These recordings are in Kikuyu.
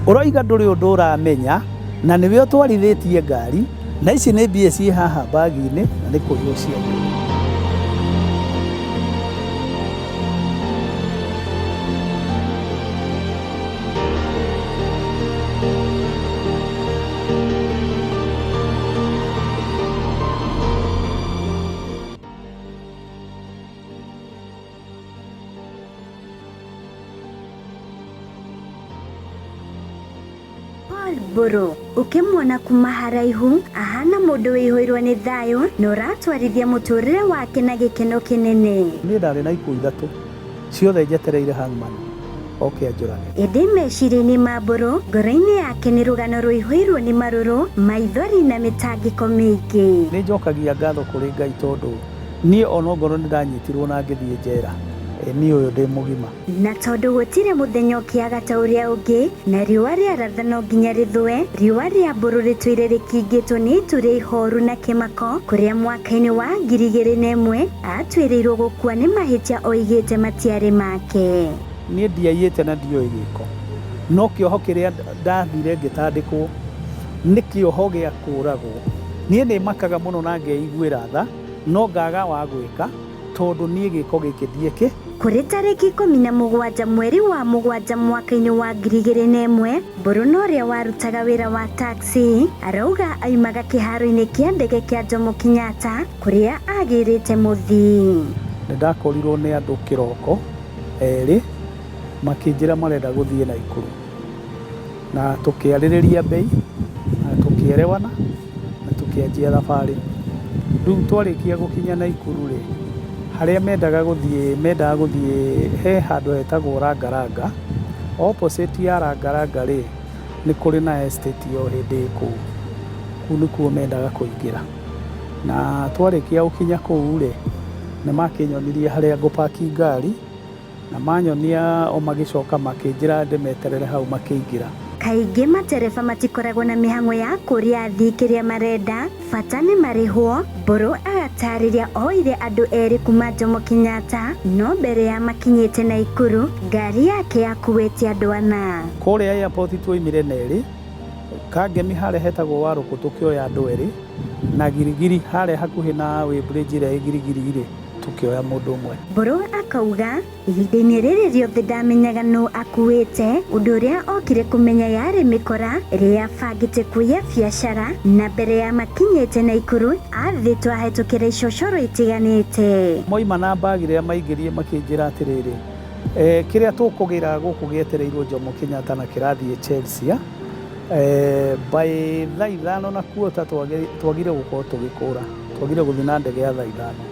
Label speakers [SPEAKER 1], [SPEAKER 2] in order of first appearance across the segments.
[SPEAKER 1] Ũroiga ndũrĩ ũndũ ũramenya na nĩwe ũtwarithĩtie ngari na ici nĩ mbia ciĩ haha mbagi-inĩ na nĩ kũiywo ciaiywo.
[SPEAKER 2] Paul Mbũrũ ũkĩmuona kuma haraihu ahana mũndũ wĩihũirwo nĩ thayũ na ũratwarithia mũtũrĩre wake na gĩkeno kĩnene.
[SPEAKER 1] Niĩ ndarĩ na ikuũ ithatũ ciothe njetereire hangman oke anjũrage.
[SPEAKER 2] Ĩndĩ meciria-inĩ ma Mbũrũ, ngoro-inĩ yake nĩ rũgano rũihũirwo nĩ marũrũ, maithori na mĩtangĩko mĩingĩ.
[SPEAKER 1] Nĩ njokagia ngatho kũrĩ Ngai tondũ niĩ ona ongorwo nĩ ndanyitirwo na ngĩthiĩ njera, niĩ ũyũ ndĩ mũgima.
[SPEAKER 2] Na tondũ gũtirĩ mũthenya ũkĩaga ta ũrĩa ũngĩ, na riũa rĩaratha no nginya rĩthũe, riũa rĩa Mbũrũ rĩtũire rĩkingĩtwo nĩ itu rĩa ihoru na kĩmako, kũrĩa mwaka-inĩ wa 2001 atuĩrĩirwo gũkua nĩ mahĩtia oigĩte matiarĩ make.
[SPEAKER 1] Niĩ ndiaiyĩte na ndioĩ gĩko, no kĩoho kĩrĩa ndathire ngĩtandĩkwo nĩ kĩoho gĩa kũũragwo. Niĩ nĩ makaga mũno na ngeiguĩra tha, no ngaga wa gwĩka tondũ niĩ gĩko gĩkĩ ndiekĩ.
[SPEAKER 2] Kũrĩ tarĩki 17 mweri wa mũgwanja mwaka-inĩ wa 2001, Mbũrũ na ũrĩa warutaga wĩra wa taxi arauga aumaga kĩharo-inĩ kĩa ndege kĩa Jomo Kenyatta kũrĩa agĩrĩte mũthii.
[SPEAKER 1] Nĩ ndakorirwo nĩ andũ kĩroko erĩ makĩnjĩra marenda gũthiĩ Naikuru, na tũkĩarĩrĩria mbei na tũkĩerewana na tũkĩanjia thabarĩ. Rĩu twarĩkia gũkinya Naikuru rĩ, harĩa mendaga gũthiĩ, mendaga gũthiĩ he handũ hetagwo Langalanga, opposite ya Langalanga rĩ, nĩ kũrĩ na estate o hĩndĩ ĩ kũu, kũu nĩkuo mendaga kũingĩra. Na twarĩkia gũkinya kũu rĩ, nĩ makĩnyonirie harĩa ngũpaki ngari, na manyonia o magĩcoka makĩnjĩra ndĩmeterere hau makĩingĩra.
[SPEAKER 2] Kaingĩ matereba matikoragwo na mĩhang'o ya kũria athii kĩrĩa marenda, bata nĩ marĩhwo. Mbũrũ agatarĩria oire andũ erĩ kuma Jomo Kenyatta, no mbere ya makinyĩte Naikuru, ngari yake yakuĩte andũ ana.
[SPEAKER 1] Kũrĩa airport twoimire na erĩ, Kangemi harĩa hetagwo Warũkũ tũkĩoya andũ erĩ, na Girigiri harĩa hakuhĩ na weighbridge ĩrĩa ĩ Girigiri rĩ, tũkĩoya mũndũ ũmwe.
[SPEAKER 2] Mbũrũ akauga ihinda-inĩ rĩrĩ rĩothe ndamenyaga nũ akuĩte, ũndũ ũrĩa okire kũmenya yarĩ mĩkora ĩrĩa yabangĩte kũiya biacara, na mbere ya makinyĩte Naikuru athĩtwo ahĩtũkĩre icocoro itiganĩte.
[SPEAKER 1] Moima na mbagi rĩrĩa maingĩrire makĩnjĩra atĩrĩrĩ, kĩrĩa tũkũgĩra gũkũ gĩetereirwo Jomo Kenyatta na kĩrathiĩ Chelsea, by thaa ithano na quarter twagire gũkorwo tũgĩkũra, twagire gũthiĩ na ndege ya thaa ithano.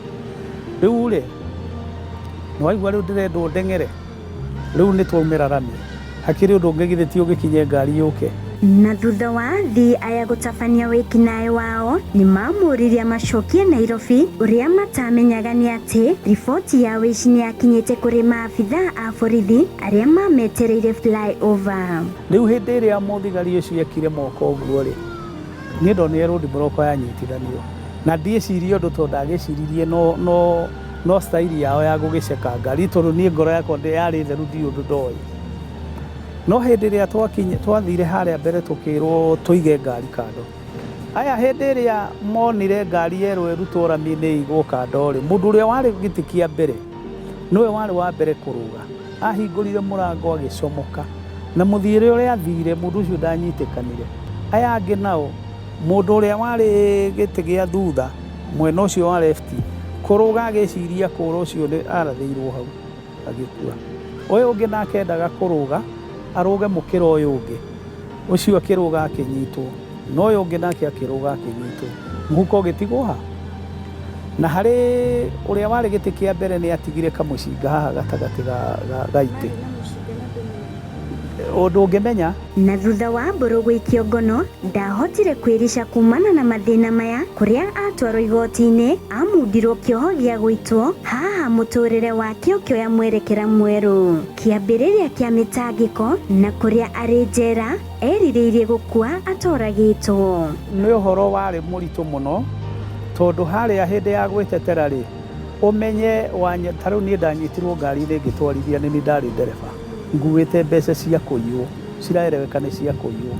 [SPEAKER 1] Rĩu rĩ, nĩ waigua rĩu ndĩrendwo ndeng'ere, rĩu nĩ twaumĩra rami, hakĩrĩ ũndũ ũngĩ githĩ ti ũgĩkinye ngari yũke.
[SPEAKER 2] Na thutha wa athii aya gũtabania wĩkinaĩ wao, nĩ mamũririe amacokie Nairobi. Ũrĩa matamenyaga nĩ atĩ riboti ya ũici nĩ yakinyĩte kũrĩ maabithaa a borithi arĩa mametereire flyover.
[SPEAKER 1] Rĩu hĩndĩ ĩrĩa mũthigari ũcio ekire moko ũguo rĩ, niĩ ndonire road block yanyitithanio na ndiĩcirie ũndũ tondũ ndagĩciririe no, no, no style yao ya gũgĩceka ngari tondũ niĩ ngoro yakwa yarĩ theru ndirĩ ũndũ ndoĩ. No hĩndĩ ĩrĩa twathire harĩa mbere tũkĩrwo tũige ngari kando. Aya hĩndĩ ĩrĩa monire ngari yerwo ĩrutwo rami-inĩ ĩigwo kando rĩ, mũndũ ũrĩa warĩ gĩtĩ kĩa mbere nĩwe warĩ wa mbere kũrũga. Ahingũrire mũrango agĩcomoka na mũthiĩre ũrĩa athire mũndũ ũcio ndanyitĩkanire. Aya angĩ nao mũndũ ũrĩa warĩ gĩtĩ gĩa thutha mwena ũcio wa left kũrũga agĩciria kũra ũcio nĩ arathĩirwo hau agĩkua. Ũyũ ũngĩ nake endaga kũrũga arũge mũkĩra ũyũ ũngĩ, ũcio akĩrũga akĩnyitwo, na ũyũ ũngĩ nake akĩrũga akĩnyitwo, mũhuko ũgĩtigwo ha. Na harĩ ũrĩa warĩ gĩtĩ kĩa mbere nĩ atigire kamũcinga haha gatagatĩ ga itĩ. Ũndũ ũngĩmenya.
[SPEAKER 2] Na thutha wa Mbũrũ gũikio ngono, ndahotire kwĩrica kumana na mathĩna maya, kũrĩa atwarwo igoti-inĩ amundirwo kĩoho gĩa gũitwo. Haha mũtũrĩre wake ũkĩoya mwerekera mwerũ, kĩambĩrĩria kĩa mĩtangĩko, na kũrĩa arĩ njera erirĩirie gũkua atoragĩtwo.
[SPEAKER 1] Nĩ ũhoro warĩ mũritũ mũno tondũ harĩa hĩndĩ ya gwĩtetera rĩ, ũmenye ta rĩu niĩ ndanyitirwo ngari-inĩ ngĩtwarithia nĩ niĩ ndarĩ ndereba nguĩte mbeca cia kũiywo Ciraereweka nĩ cia kũiywo.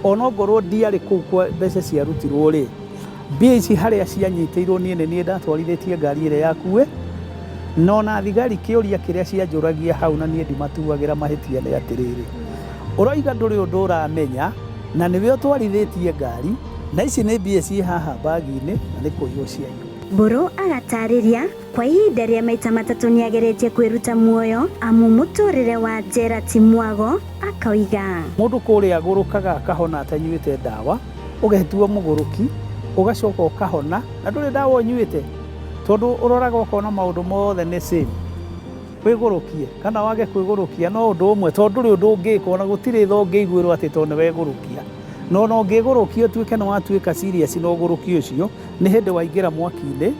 [SPEAKER 1] Ona ongorwo ndiarĩ kũu kwa mbeca ciarutirwo rĩ, mbia ici harĩa cianyitĩirwo niĩ nĩ niĩ ndatwarithĩtie ngari ĩrĩa yakue. Na ona thigari kĩũria kĩrĩa cianjũragia hau, na niĩ ndimatuagĩra mahĩtia, nĩ atĩrĩrĩ, ũroiga ndũrĩ ũndũ ũramenya na nĩwe ũtwarithĩtie ngari, na ici nĩ mbia ciĩ haha bagi-inĩ na nĩ kũiywo ciaiywo.
[SPEAKER 2] Mbũrũ agatarĩria kwa ihinda rĩa maita 3 nĩageretie kwĩruta muoyo amu mũtũrĩre wa njera ti mwago, akoiga.
[SPEAKER 1] Mũndũ kũrĩa agũrũkaga akahona atanyuĩte ndawa, ũgetua mũgũrũki, ũgacoka ũkahona na ndũrĩ ndawa ũnyuĩte, tondũ ũroraga ũkona maũndũ mothe nĩ same. Wĩgũrũkie kana wage kwĩgũrũkia no ũndũ ũmwe, tondũ ndũrĩ ũndũ ũngĩkwo na gũtirĩ tha ũngĩiguĩrwo atĩ tondũ nĩ wegũrũkia. Na ona ũngĩgũrũkia ũtuĩke nĩ watuĩka serious na ũgũrũki ũcio, nĩ hĩndĩ waingĩra mwaki-inĩ,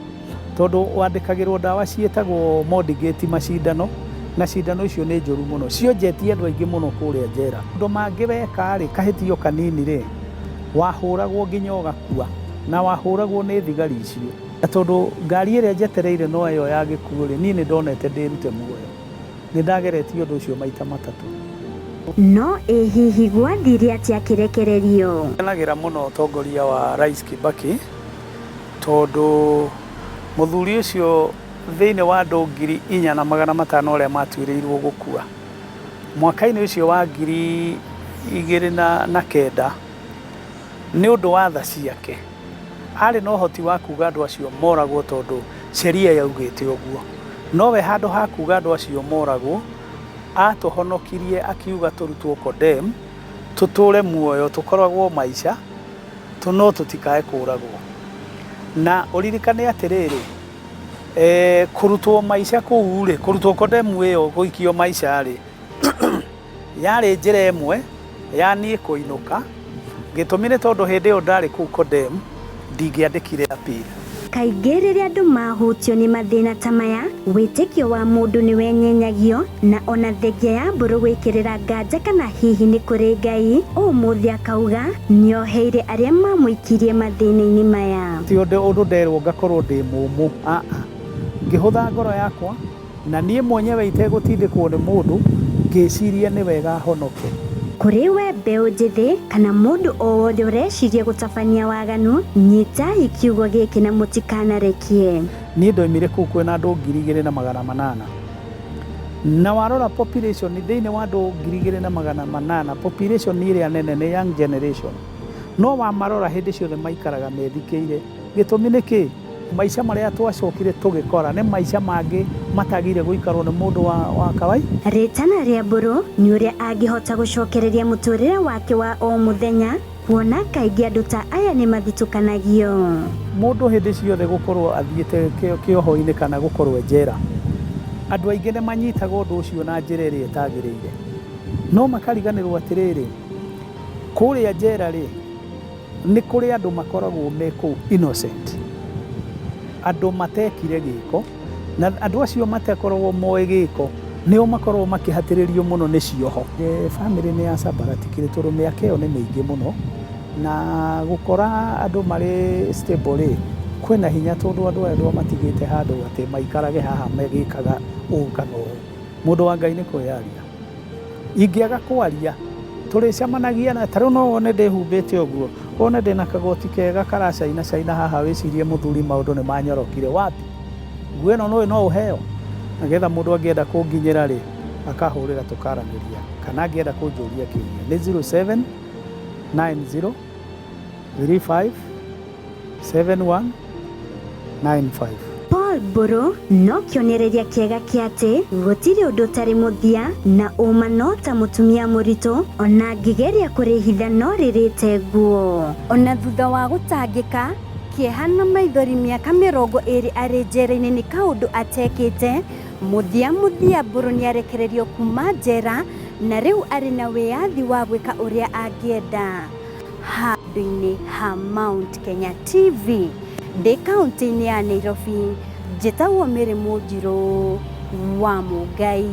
[SPEAKER 1] tondũ wandĩkagĩrwo ndawa ciĩtagwo Modigate macindano, na cindano icio nĩ njũru mũno, cionjetie andũ aingĩ mũno kũrĩa njera. Ũndũ mangĩ weka rĩ, kahĩtio kanini rĩ, wahũragwo nginya ũgakua, na wahũragwo nĩ thigari icio. Na tondũ ngari ĩrĩa njetereire no ĩyo ya gĩkuũ rĩ, niĩ nĩ ndonete ndĩrute muoyo. Nĩ ndageretie ũndũ ũcio maita 3.
[SPEAKER 2] No ĩ hihi gwathire atĩa akĩrekererio?
[SPEAKER 1] Ngenagĩra mũno ũtongoria wa Rais Kibaki, tondũ mũthuri ũcio thĩinĩ wa andũ 4,500 arĩa matuĩrĩirwo gũkua mwaka-inĩ ũcio wa 2009, nĩ ũndũ wa tha ciake arĩ na ũhoti wa kuga andũ acio moragwo tondũ sheria yaugĩte ũguo. Nowe handũ ha kuga andũ acio moragwo, atũhonokirie akiuga tũrutwo condemn, tũtũre muoyo, tũkoragwo maica, no tũtikae kũragwo. Na ũririkane atĩrĩrĩ, kũrutwo maica kũu rĩ, kũrutwo condemn ĩyo gũikio maica rĩ, yarĩ njĩra ĩmwe ya niĩ kũinũka. Gĩtũmi nĩ tondũ hĩndĩ ĩyo ndarĩ kũu condemn, ndingĩandĩkire appeal.
[SPEAKER 2] Kaingĩ rĩrĩa andũ mahutio nĩ mathĩna ta maya, wĩtĩkio wa mũndũ nĩ wenyenyagio, na ona thengia ya Mbũrũ gwĩkĩrĩra nganja kana hihi nĩ kũrĩ Ngai, ũmũthĩ akauga nĩoheire arĩa mamũikirie mathĩna-inĩ maya.
[SPEAKER 1] Ti ũndũ nderwo ngakorwo ndĩ mũmũ, aa, ngĩhũtha ngoro yakwa na niĩ mwenyewe itegũtindĩkwo nĩ mũndũ, ngĩciria nĩ wega honoke.
[SPEAKER 2] Kũrĩ we mbeũ njĩthĩ kana mũndũ o wothe ũreciria gũtabania waganu, nyitai kiugo gĩkĩ na mũtikanarekie.
[SPEAKER 1] Niĩ ndoimire kũu kwĩna andũ 2,800. Na warora population thĩinĩ wa andũ 2,800, population ĩrĩa nene nĩ young generation. No wamarora hĩndĩ ciothe maikaraga methikĩire. Gĩtũmi nĩ kĩ? Maica marĩa twacokire tũgĩkora nĩ maica mangĩ matagĩrĩire gũikarwo nĩ mũndũ wa kawaida.
[SPEAKER 2] Rĩtana rĩa Mbũrũ nĩ ũrĩa angĩhota gũcokereria mũtũrĩre wake wa o mũthenya, kuona kaingĩ andũ ta aya nĩ mathitũkanagio.
[SPEAKER 1] Mũndũ hĩndĩ ciothe gũkorwo athiĩte kĩoho-inĩ kana gũkorwo njera, andũ aingĩ nĩ manyitaga ũndũ ũcio na njĩra ĩrĩa ĩtagĩrĩire. No makariganĩrwo atĩrĩrĩ, kũrĩa njera rĩ, nĩ kũrĩ andũ makoragwo me kũu innocent, andũ matekire gĩko, na andũ acio matakoragwo moĩ gĩko nĩo makoragwo makĩhatĩrĩrio mũno nĩ cioho. Family nĩ yacambaratikire tondũ mĩaka ĩyo nĩ mĩingĩ mũno, na gũkora andũ marĩ stable rĩ, kwĩna hinya tondũ andũ aya ndwamatigĩte handũ atĩ maikarage haha magĩkaga ũũ kana ũũ. Mũndũ wa Ngai nĩ kwĩyaria. Ingĩaga kwaria, tũrĩcemanagia na ta rĩu no wone ndĩhumbĩte ũguo, wone ndĩna kagoti kega karacaina caina haha, wĩcirie mũthuri maũndũ nĩ manyorokire. Wapi? Nguo ĩno nĩũĩ no ũheo? Nĩgetha mũndũ angĩenda kũnginyĩra rĩ, akahũrĩra tũkaranĩria, kana angĩenda kũnjũria kĩũria nĩ 0790 35 71 95.
[SPEAKER 2] Paul Mbũrũ no kĩonereria kĩega kĩa atĩ gũtirĩ ũndũ ũtarĩ mũthia, na ũma no ta mũtumia mũritũ, ona angĩgeria kũrĩhitha no rĩrĩte nguo. Ona thutha wa gũtangĩka kĩeha na maithori mĩaka 20 arĩ njera-inĩ nĩ kaũndũ atekĩte, mũthia mũthia Mbũrũ nĩarekererio kuma njera na rĩu arĩ na wĩyathi wa gwĩka ũrĩa angĩenda. Handũ-inĩ ha Mount Kenya TV ndĩ kaũntĩ-inĩ ya Nairobi, njĩtagwo Mary Mũnjirũ wa Mũngai.